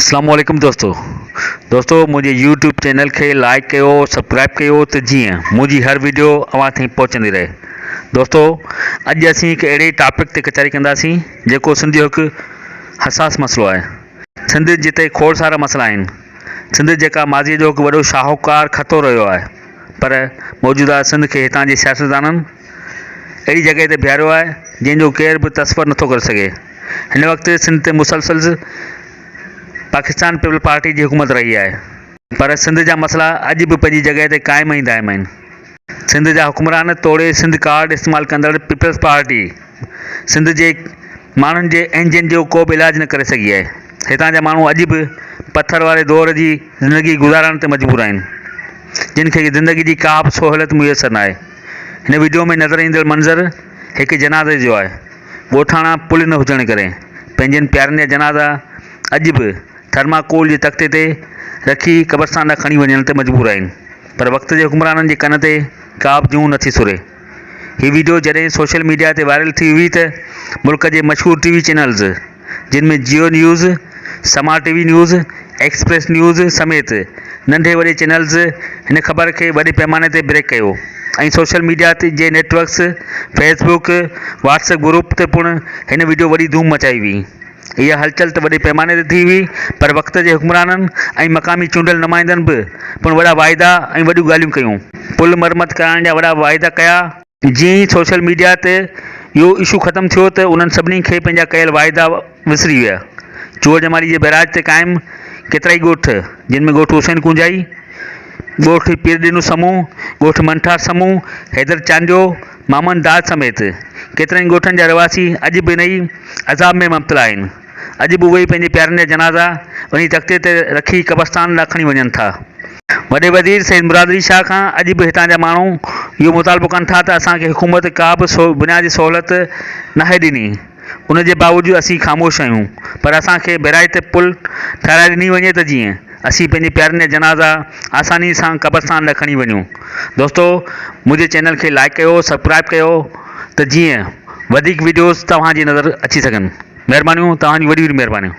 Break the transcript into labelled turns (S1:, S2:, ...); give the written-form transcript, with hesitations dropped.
S1: اسلام عليڪم دوستو دوستو منهنجي يوٽيوب چينل کي لائڪ ڪيو سبسڪرائب ڪيو ته جيئن منهنجي هر ويڊيو اوهان تائين پهچندي رهي دوستو اڄ اسين هڪ اهڙي ٽاپڪ تي ڪچهري ڪنداسين جيڪو سنڌ جو هڪ حساس مسئلو آهي سنڌ جتي کوڙ سارا مسئلا آهن سنڌ جيڪا ماضي جو هڪ وڏو شاهوڪار خطو رهيو آهي پر موجوده سنڌ کي هتان جي سياستدانن اهڙي جڳهه تي بيهاريو آهي جنهن جو ڪير به تصور نٿو ڪري سگهي. هن وقت سنڌ تي مسلسل پاڪستان پيپلز پارٽي جي حڪومت رهي آهي پر سنڌ جا مسئلا اڄ به پنهنجي جڳهه تي قائم ۽ دائم آهن. سنڌ جا حڪمران توڙي سنڌ ڪارڊ استعمال ڪندڙ پيپلز پارٽي سنڌ جي ماڻهن جي اهنجن جو ڪو به علاج نه ڪري سگهي آهي. هتان جا ماڻهو اڄ به پٿر واري دور جي زندگي گذارڻ تي مجبور آهن جن کي زندگي جي ڪا به سهولت ميسر ناهي. هن وڊيو ۾ نظر ايندڙ منظر هڪ جنازي جو آهي. ڳوٺاڻا پل نه هجڻ ڪري پنهنجن پيارن جا جنازا اڄ به ٿرماڪول جي تختي تي رکي قبرستان ڏانهن کڻي وڃڻ تي مجبور آهن پر وقت جي حڪمرانن جي ڪن تي ڪا به جون نٿي سري. هي وڊيو جڏهن سوشل ميڊيا تي وائرل ٿي هئي ته ملڪ جي مشهور ٽي وي چينلز جن ۾ Geo news, Samaa T V news, express news سميت ننڍي وڏي چينلز هن خبر کي وڏي پئماني تي بريڪ ڪيو ۽ سوشل ميڊيا جي networks Facebook, WhatsApp group تي پڻ هن وڊيو وڏي ڌوم مچائي هئي. اها هلچل ته وڏي پئماني تي ٿي هئي پر وقت جي حڪمرانن ۽ مقامي چونڊيل نمائندن به پڻ وڏا واعدا ۽ وڏيون ڳالهيون ڪيون. پل مرمت ڪرائڻ جا وڏا واعدا ڪيا. جيئن ئي سوشل ميڊيا تي اهو اشو ختم ٿيو ته انهن سڀني کي پنهنجا ڪيل واعدا وسري ويا. چوهه جمالي جي بئراج تي قائم ڪيترائي ڳوٺ جن ۾ ڳوٺ حسين ڪونجائي، ڳوٺ پير ڏنو سمون، ڳوٺ منٺار سمون، حيدر چانڊيو، مامن داد سميت ڪيترن ئي ڳوٺن جا رهواسي اڄ به انهي عذاب ۾ مبتلا آهن. اڄ به اهي پنهنجي پيارن جا جنازا وڃي تختي تي رکي قبرستان ڏانهن کڻي وڃن ٿا. وڏي وزير سيد مراد علي شاهه کان اڄ به هتان جا ماڻهو اهو مطالبو ڪن ٿا ته اسان کي حڪومت ڪا به بنيادي سهولت ناهي ڏني ان جي باوجود اسين خاموش آهيون پر اسان کي بئراج تي پل ٺهرائي ڏني وڃي ته جيئن اسين پنهنجي پيارن جا جنازا آساني سان قبرستان ڏانهن کڻي وڃون دوستو منهنجي چينل کي لائيڪ ڪيو سبسڪرائب ڪيو ته جيئن وڌيڪ وڊيوز توهان جي نظر اچي سگهن. مهربانيون توهان جون وڏيون وڏيون مهربانيون.